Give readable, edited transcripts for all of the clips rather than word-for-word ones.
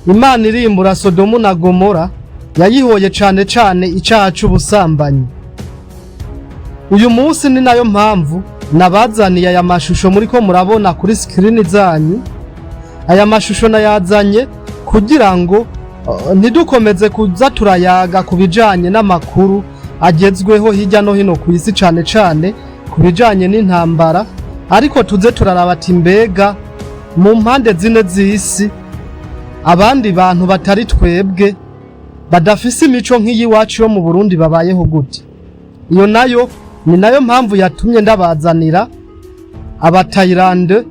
Imana irimbura Sodomu na Gomora yayihoye cane cane icaha c'ubusambanyi. Uyu munsi ni nayo mpamvu nabazaniye aya mashusho muriko murabona kuri screen zanyu. Aya mashusho nayazanye kugira ngo ntidukomeze kuza turayaga ku bijanye n'amakuru agezweho hirya no hino ku isi, cane cane ku bijanye n'intambara, ariko tuze turaraba ati mbega mu mpande zine z'isi abandi bantu batari twebwe, badafise imico nk'iyiwacu yo mu Burundi, babayeho gute? Iyo nayo ni nayo mpamvu yatumye ndabazanira Abatayilande,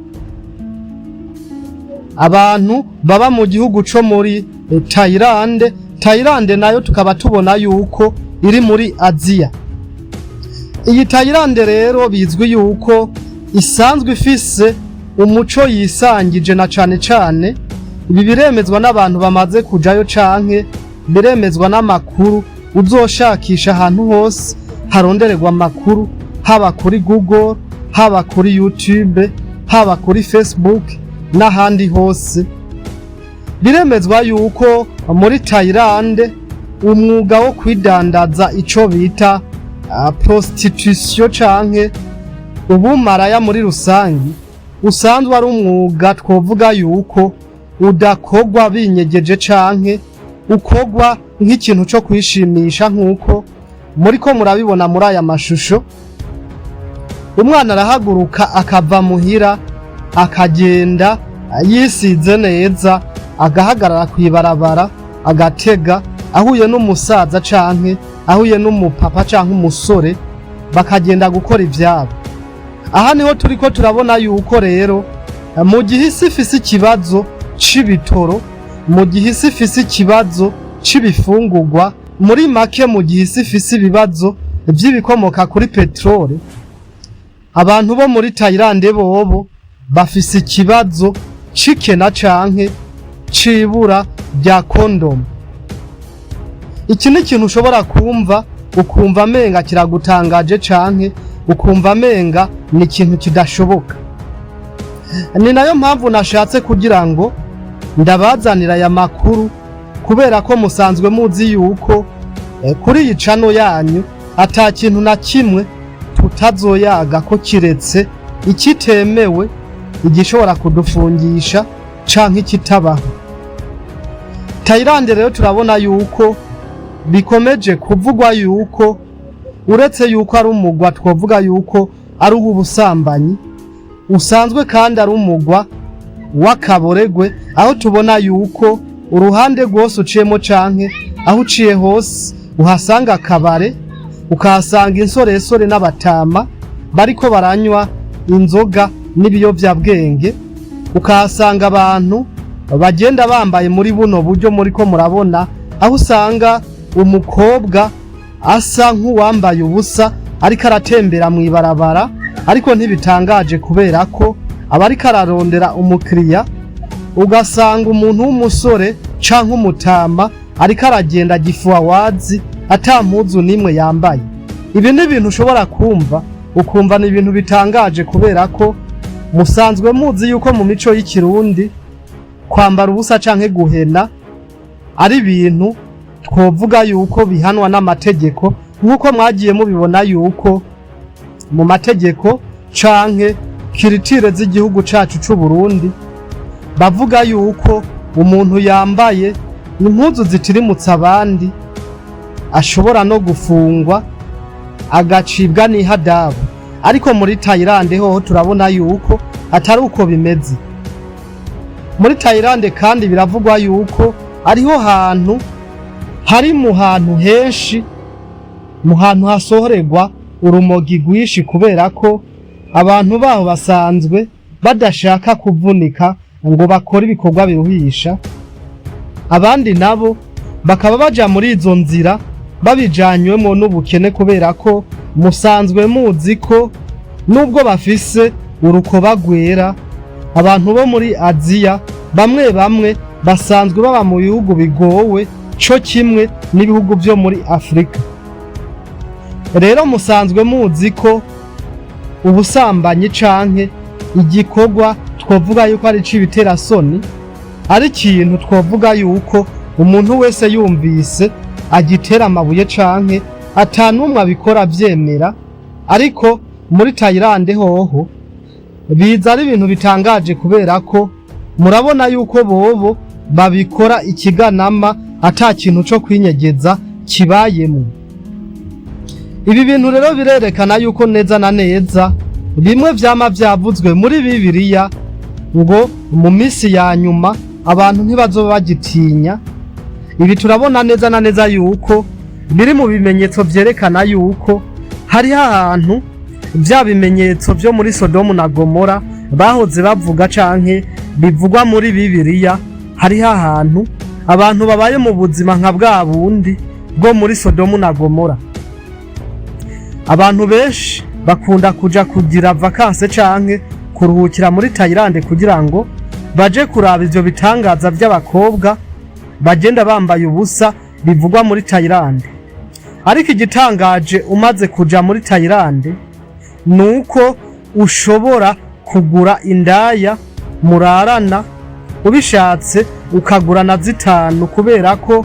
abantu baba mu gihugu co muri Tayilande. Tayilande nayo tukaba tubona yuko iri muri Aziya. Iyi Tayilande rero bizwi yuko isanzwe ifise umuco yisangije, na cane cane ibi biremezwa n'abantu bamaze kujayo canke biremezwa n'amakuru uzoshakisha ahantu hose harondererwa amakuru, haba kuri Google, haba kuri YouTube, haba kuri Facebook n'ahandi hose. Biremezwa yuko muri Tayilande umwuga wo kwidandaza, ico bita prostitution canke ubumaraya muri rusangi, usanzwe ari umwuga twovuga yuko udakogwa binyegeje canke ukogwa nk'ikintu co kwishimisha, nk'uko muriko murabibona muri aya mashusho. Umwana arahaguruka akava muhira, akagenda yisize neza, agahagarara kw'ibarabara, agatega, ahuye n'umusaza canke ahuye n'umupapa canke umusore, bakagenda gukora ivyabo. Aha niho turiko turabona yuko rero mu gihe isi ifise ikibazo c'ibitoro, mu gihe isi ifise ikibazo c'ibifungurwa, muri make mu gihe isi ifise ibibazo vy'ibikomoka kuri peteroli, abantu bo muri Tayilande bobo bafise ikibazo c'ikena canke c'ibura rya kondomu. Iki ni ikintu ushobora kumva ukumva amenga kiragutangaje canke ukumva amenga ni ikintu kidashoboka. Ni nayo mpamvu nashatse kugira ngo ndabazanira aya makuru, kubera ko musanzwe muzi yuko kuri iyi channel yanyu ata kintu na kimwe tutazoyaga ko, kiretse ikitemewe, igishobora kudufungisha canke ikitabaho. Tayilande rero turabona yuko bikomeje kuvugwa yuko uretse yuko ari umugwa twovuga yuko ari uw'ubusambanyi, usanzwe kandi ari umugwa w'akaboregwe, aho tubona yuko uruhande rwose uciyemo canke aho uciye hose uhasanga akabare, ukahasanga insoresore n'abatama bariko baranywa inzoga n'ibiyovyabwenge, ukahasanga abantu bagenda bambaye muri buno buryo muriko murabona, aho usanga umukobwa asa nk'uwambaye ubusa ariko aratembera mw'ibarabara. Ariko ntibitangaje, kubera ko aba ariko ararondera umukiriya. Ugasanga umuntu w'umusore canke umutama ariko aragenda gifuwawazi, ata mpuzu n'imwe yambaye. Ibi ni ibintu ushobora kumva ukumva ni ibintu bitangaje, kubera ko musanzwe muzi yuko mu mico y'Ikirundi kwambara ubusa canke guhena ari ibintu twovuga yuko bihanwa n'amategeko, nk'uko mwagiye mubibona yuko mu mategeko canke culture z'igihugu cacu c'u Burundi bavuga yuko umuntu yambaye impuzu zitirimutse abandi ashobora no gufungwa, agacibwa n'ihadabu. Ariko muri Tayilande hoho turabona yuko atari uko bimeze. Muri Tayilande kandi biravugwa yuko ariho hantu hari mu hantu henshi, mu hantu hasohorerwa urumogi rwinshi, kubera ko abantu baho basanzwe badashaka kuvunika ngo bakore ibikorwa biruhisha. Abandi nabo bakaba baja muri izo nzira babijanywemo n'ubukene, kubera ko musanzwe muzi ko nubwo bafise urukoba rwera, abantu bo muri Aziya bamwe bamwe basanzwe baba mu bihugu bigowe, co kimwe n'ibihugu vyo muri Afurika. Rero musanzwe muzi ko ubusambanyi canke igikorwa twovuga yuko ari c'ibiterasoni. Ari ikintu twovuga yuko umuntu wese yumvise agitera amabuye canke atanumwe abikora avyemera, ariko muri Tayilande hoho biza ari ibintu bitangaje, kubera ko murabona yuko bobo babikora ikiganama, ata kintu co kwinyegeza kibayemwo. Ibi bintu rero birerekana yuko neza na neza bimwe vyama vyavuzwe muri Bibiliya ngo mu minsi ya nyuma abantu ntibazoba bagitinya. Ibi turabona neza na neza yuko biri mu bimenyetso vyerekana yuko hariho ahantu vya bimenyetso vyo muri Sodomu na Gomora bahoze bavuga canke bivugwa muri Bibiliya. Hariho ahantu abantu babaye mu buzima nka bwa bundi bwo muri Sodomu na Gomora. Abantu benshi bakunda kuja kugira vacances canke kuruhukira muri Tayilande kugira ngo baje kuraba ivyo bitangaza vy'abakobwa bagenda bambaye ubusa bivugwa muri Tayilande. Ariko igitangaje umaze kuja muri Tayilande nuko ushobora kugura indaya murarana, ubishatse ukagura na zitanu, kubera ko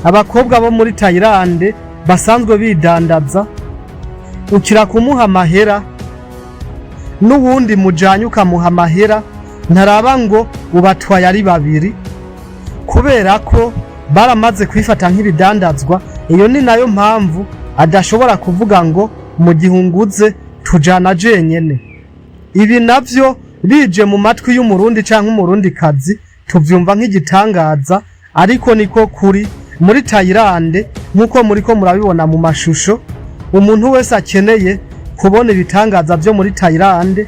abakobwa bo muri Tayilande basanzwe bidandaza. Ukira kumuha amahera, n'uwundi mujanye ukamuha amahera, ntaraba ngo ubatwaye ari babiri, kubera ko baramaze kwifata nk'ibidandazwa. Iyo ni nayo mpamvu adashobora kuvuga ngo mu gihe unguze tujana jenyene. Ibi navyo bije mu matwi y'Umurundi canke Umurundikazi tuvyumva nk'igitangaza, ariko niko kuri. Muri Tayilande, nk'uko muriko murabibona mu mashusho, umuntu wese akeneye kubona ibitangaza vyo muri Tayilande,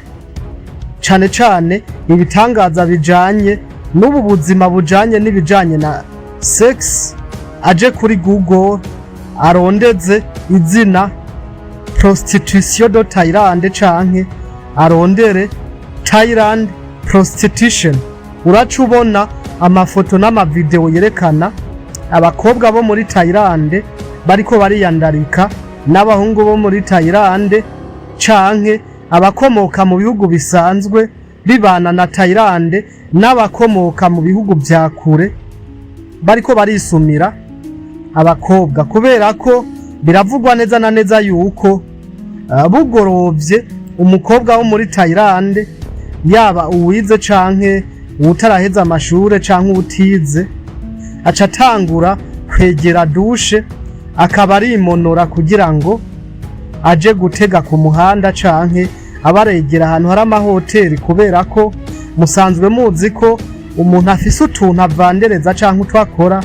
cane cane ibitangaza bijanye n'ubu buzima bujanye n'ibijanye na sex, aje kuri Google arondeze izina "prostitution de Thaïlande" canke arondere "Thailand prostitution". Uraca ubona amafoto n'amavideo yerekana abakobwa bo muri Thaïlande bariko bariyandarika n'abahungu bo muri Thaïlande canke abakomoka mu bihugu bisanzwe bibana na Thaïlande n'abakomoka mu bihugu vya kure bariko barisumira abakobwa, kubera ko biravugwa neza na neza yuko bugorovye umukobwa wo muri Thaïlande, yaba uwize canke uwutaraheza amashure canke uwutize, aca atangura kwegera douche akaba arimonora kugira ngo aje gutega ku muhanda canke abaregera ahantu hari amahoteli, kubera ko musanzwe muzi ko umuntu afise utuntu avandereza canke utwo akora,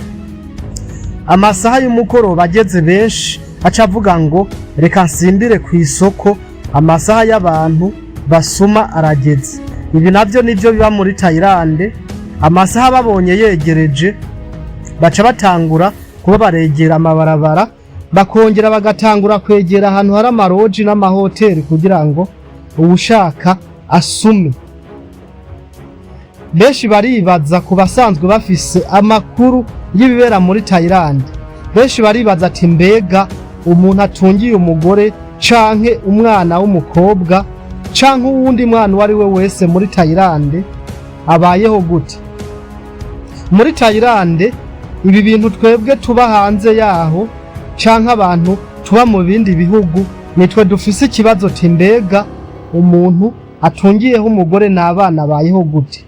amasaha y'umugoroba ageze benshi aca avuga ngo reka nsimbire ku isoko, amasaha y'abantu basuma arageze. Ibi navyo nivyo biba muri Tayilande. Amasaha babonye yegereje, baca batangura kuba baregera amabarabara, bakongera bagatangura kwegera ahantu hari amaroji n'amahoteli kugira ngo uwushaka asume. Benshi baribaza, ku basanzwe bafise amakuru y'ibibera muri Tayilande, benshi baribaza ati mbega umuntu atungiye umugore canke umwana w'umukobwa canke uwundi mwana uwo ari we wese muri Tayilande abayeho gute? Muri Tayilande, ibi bintu twebwe tuba hanze yaho canke abantu tuba mu bindi bihugu nitwe dufise ikibazo ti mbega umuntu atungiyeho umugore n'abana abayeho gute?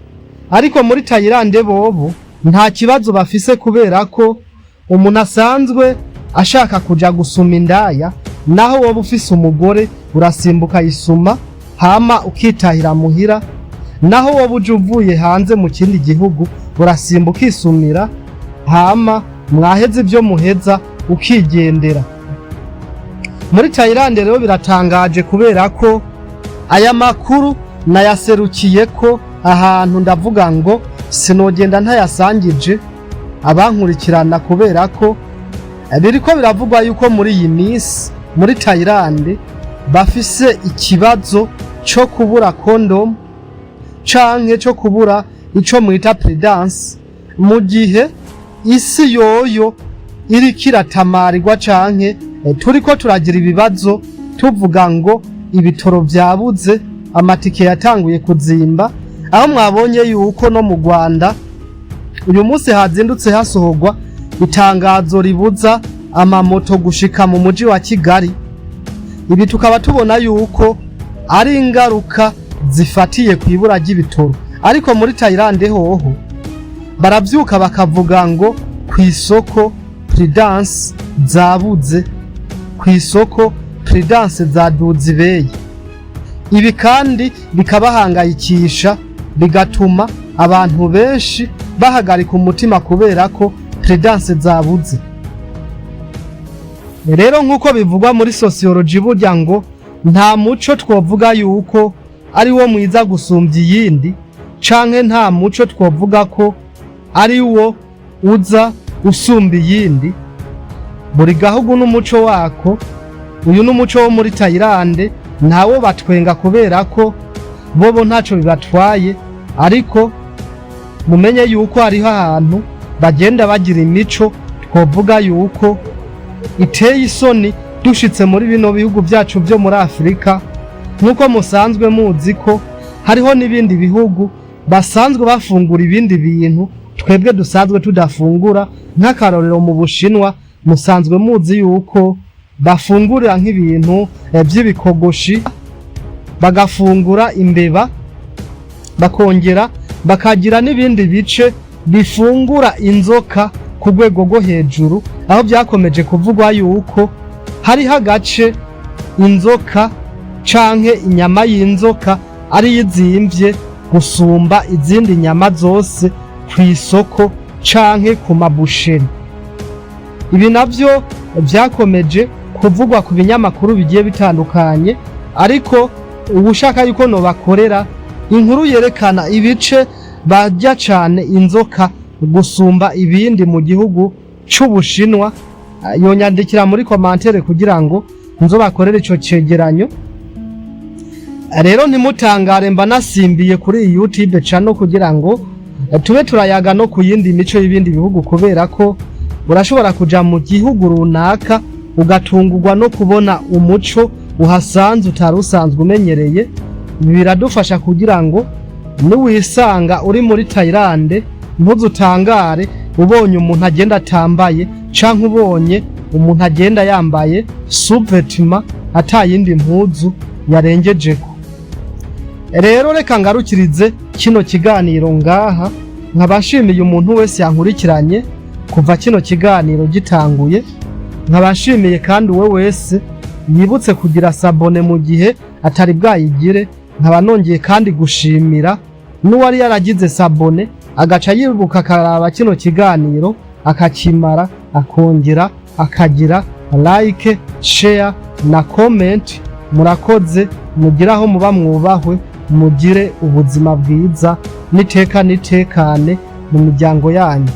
Ariko muri Tayilande bobo nta kibazo bafise, kubera ko umuntu asanzwe ashaka kuja gusuma indaya, naho woba ufise umugore, urasimbuka ayisuma hama ukitahira muhira. Naho woba uje uvuye hanze mu kindi gihugu, urasimba ukisumira, hama mwaheza ibyo muheza ukigendera. Muri Tayilande rero biratangaje, kubera ko aya makuru nayaserukiye ko ahantu ndavuga ngo sinogenda ntayasangije abankurikirana, kubera ko biriko biravugwa yuko muri iyi minsi muri Tayilande bafise ikibazo co kubura condom canke co kubura ico mwita prudence, mu gihe isi yoyo iriko iratamarirwa canke turiko turagira ibibazo tuvuga ngo ibitoro vyabuze, amatike yatanguye kuzimba, aho mwabonye yuko no mu Rwanda Uyu munsi hazindutse hasohorwa itangazo ribuza amamoto gushika mu muji wa Kigali. Ibi tukaba tubona yuko ari ingaruka zifatiye ku ibura ry'ibitoro. Ariko muri Tayilande hoho baravyuka bakavuga ngo ku isoko Prudence zabuze, ku isoko Prudence zaduze ibeyi. Ibi kandi bikabahangayikisha, bigatuma abantu benshi bahagarika umutima kubera ko Prudence zabuze. Rero nk'uko bivugwa muri sociology, burya ngo nta muco twovuga yuko ari wo mwiza gusumbya iyindi, canke nta muco twovuga ko ari wo uza usumba iyindi. Buri gahugu n'umuco wako. Uyu n'umuco wo muri Tayilande, ntawo batwenga kubera ko bobo ntaco bibatwaye. Ariko mumenye yuko hariho ahantu bagenda bagira imico twovuga yuko iteye isoni dushitse muri bino bihugu byacu byo muri Afurika. Nk'uko musanzwe muzi ko hariho n'ibindi bihugu basanzwe bafungura ibindi bintu twebwe dusanzwe tudafungura. Nk'akarorero, mu Bushinwa musanzwe muzi yuko bafungurira nk'ibintu by'ibikogoshi, bagafungura imbeba, bakongera bakagira n'ibindi bice bifungura inzoka ku rwego rwo hejuru, aho byakomeje kuvugwa yuko hariho agace inzoka canke inyama y'inzoka ariyo izimvye gusumba izindi nyama zose ku isoko canke ku ma boucheries. Ibi navyo vyakomeje kuvugwa ku binyamakuru bigiye bitandukanye. Ariko ubushaka yuko nobakorera inkuru yerekana ibice barya cane inzoka gusumba ibindi mu gihugu c'Ubushinwa, yonyandikira muri commentaire kugira ngo nzobakorere ico cegeranyo. Rero ntimutangare mba nasimbiye kuri iyi YouTube channel kugira ngo tube turayaga no ku yindi mico y'ibindi bihugu, kubera ko urashobora kuja mu gihugu runaka ugatungurwa no kubona umuco uhasanze utari usanzwe umenyereye. Ibi biradufasha kugira ngo niwisanga uri muri Tayilande ntuzutangare ubonye umuntu agenda atambaye, canke ubonye umuntu agenda yambaye sous-vêtement atayindi mpuzu yarengejeko. Rero reka ngarukirize kino kiganiro ngaha, nkaba nshimiye umuntu wese yankurikiranye kuva kino kiganiro gitanguye, nkaba nshimiye kandi uwe wese yibutse kugira s'abonner mu gihe atari bwayigire, nkaba nongeye kandi gushimira n'uwari yaragize s'abonner agaca yibuka akaraba kino kiganiro akakimara, akongera akagira like, share na comment. Murakoze, mugire aho muba mwubahwe, mugire ubuzima bwiza n'iteka n'itekane mu miryango yanyu.